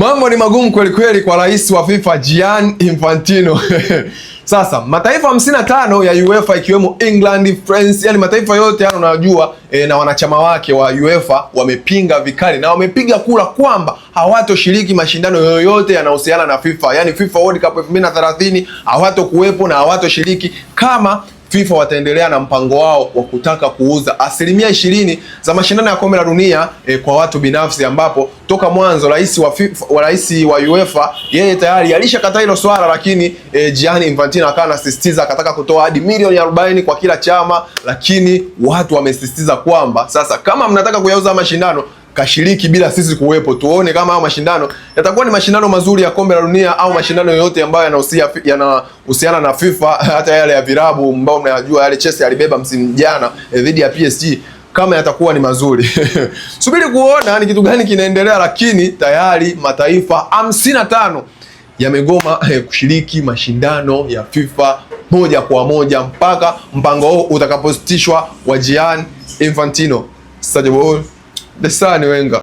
Mambo ni magumu kweli kweli kwa rais wa FIFA Gianni Infantino. Sasa mataifa 55 ya UEFA ikiwemo England, France, yani mataifa yote yani unajua na wanachama wake wa UEFA wamepinga vikali na wamepiga kura kwamba hawatoshiriki mashindano yoyote yanayohusiana na FIFA, yani FIFA World Cup 2030 hawatokuwepo na hawatoshiriki kama FIFA wataendelea na mpango wao wa kutaka kuuza 20% za mashindano ya kombe la dunia kwa watu binafsi, ambapo toka mwanzo rais wa FIFA, wa rais wa UEFA yeye tayari alishakataa hilo swala, lakini Gianni Infantino akawa anasisitiza akataka kutoa hadi milioni 40 kwa kila chama, lakini watu wamesisitiza kwamba sasa kama mnataka kuyauza mashindano kashiriki bila sisi kuwepo, tuone kama hayo mashindano yatakuwa ni mashindano mazuri ya kombe la dunia au mashindano yoyote ambayo yanahusiana na FIFA, hata yale ya vilabu ambao mnayajua yale Chelsea alibeba msimu jana dhidi ya PSG, kama yatakuwa ni mazuri. Subiri kuona ni kitu gani kinaendelea, lakini tayari mataifa 55 yamegoma kushiriki mashindano ya FIFA moja kwa moja mpaka mpango huo utakapositishwa wa Gianni Infantino. Sadio Desani Wenga.